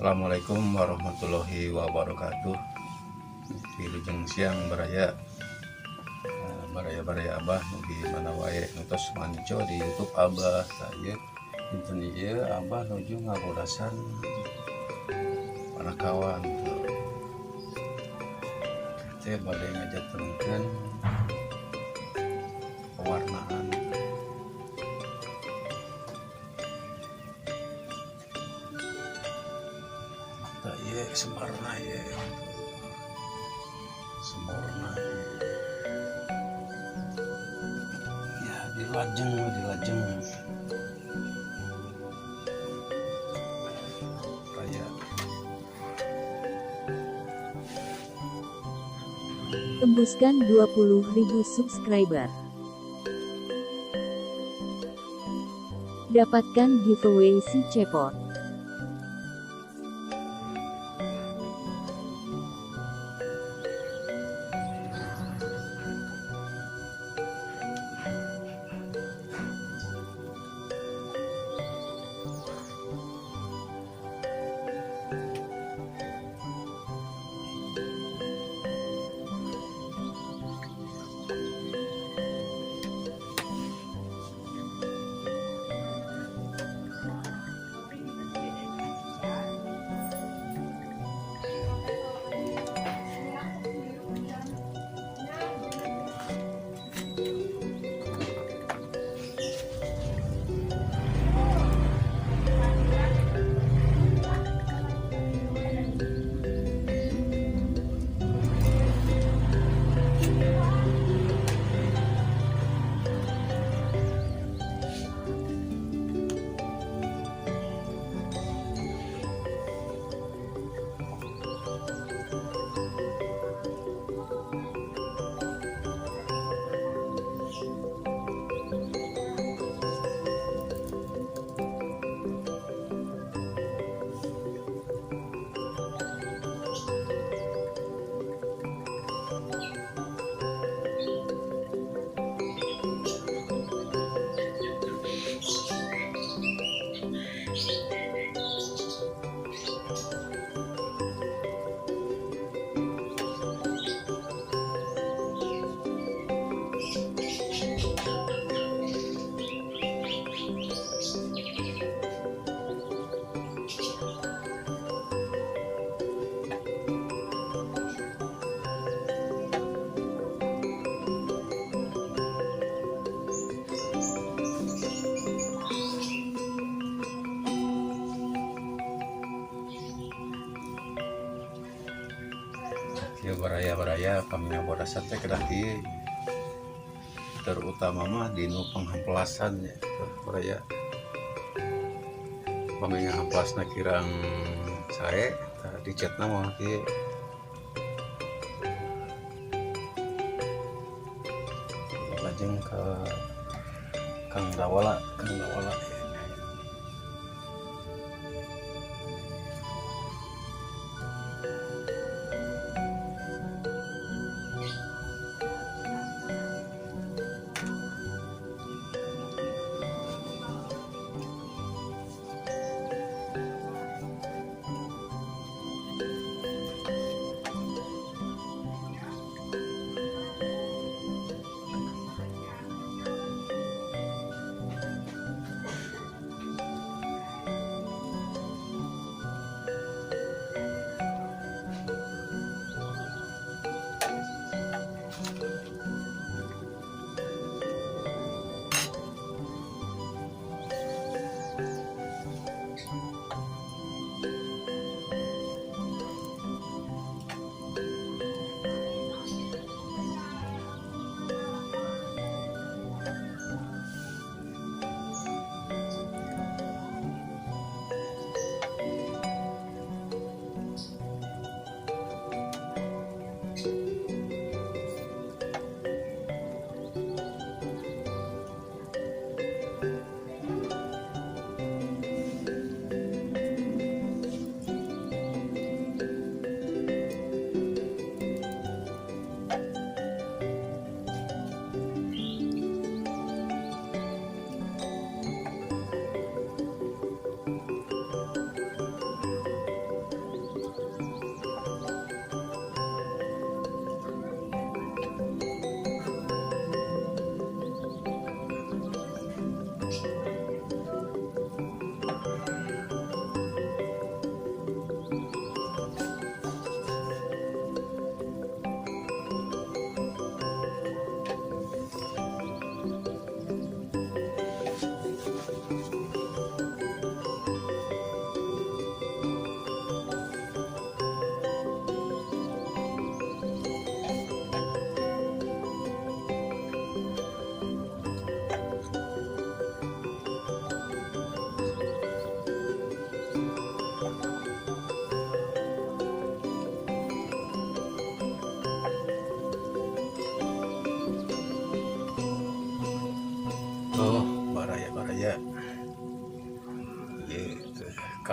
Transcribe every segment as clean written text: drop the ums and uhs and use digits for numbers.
Assalamualaikum warahmatullahi wabarakatuh. Wilujeng siang baraya, baraya-baraya Abah nu di mana wae nu tos manco di YouTube Abah. Tah ieu dinten ieu Abah nuju ngabodasan panakawan teh bade ngajantenkeun pewarnaan. Tah ieu semarna ieu. Semorna ieu. Ya dilajeng dilajeng. Raya. Tembuskan 20.000 subscriber. Dapatkan giveaway si cepot. Ya baraya-baraya kami ngabodasan teh kedah kieu, terutama mah dinu penghamplasan ya baraya. Pami ngahamplasna kirang sae tah dicetna mah kieu. Lajeng ke Kang Dawala, Kang Dawala.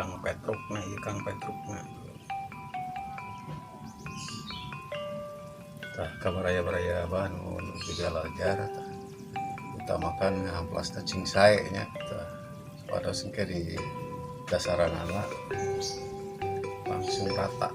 Kang Petruk, nah ieu Kang Petrukna. Tah ka baraya-baraya abah nu juga belajar tah. Utamakan ngamplasna cing sae nya tah. Supados engke di dasaranana langsung rata.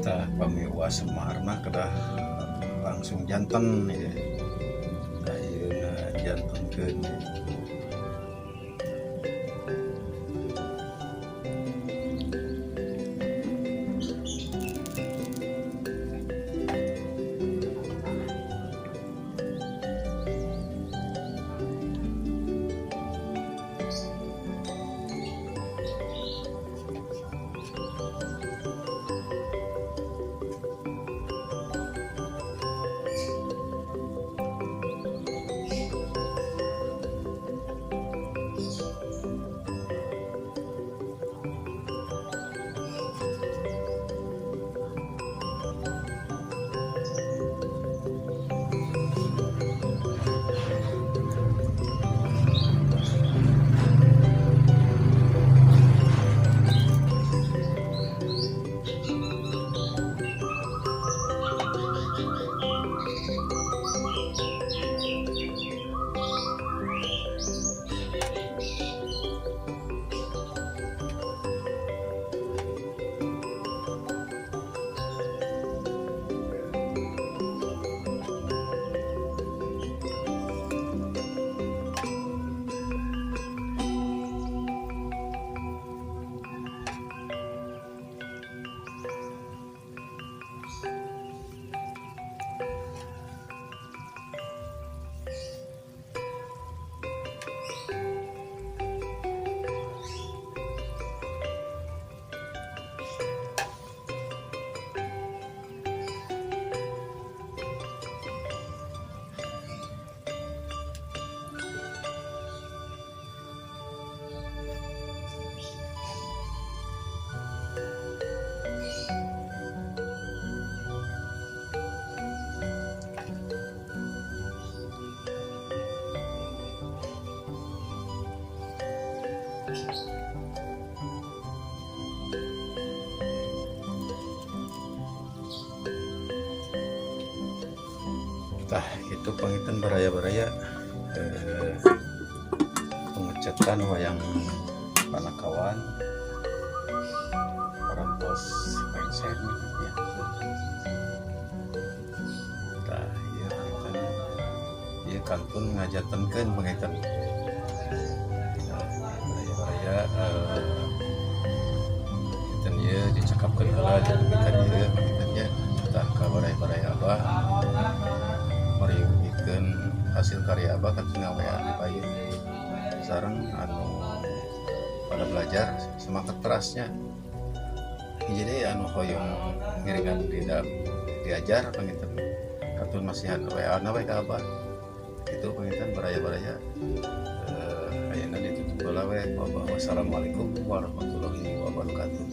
Tah pami uas Semar mah kedah langsung janten ya. Tah ieu ngajantenkeun. Tah itu pangitan baraya-baraya pengecetan wayang panakawan parantos lengser ya. Tah ieu pangitan ieu kantun ngajatenkeun pangitan. Tah baraya-baraya pangitan ieu dicekapkeun heula dipikeun ieu pangitan nya. Tah ka baraya-baraya abah meriwikeun hasil karya abah kan ngawean di payun sareng anu pada belajar semangat terasnya. Jadi anu hoyong ngiringan tidak diajar panginten katun masihan WA na we ka abah itu panginten baraya-baraya ayeuna ditutup heula we. Wassalamualaikum warahmatullahi wabarakatuh.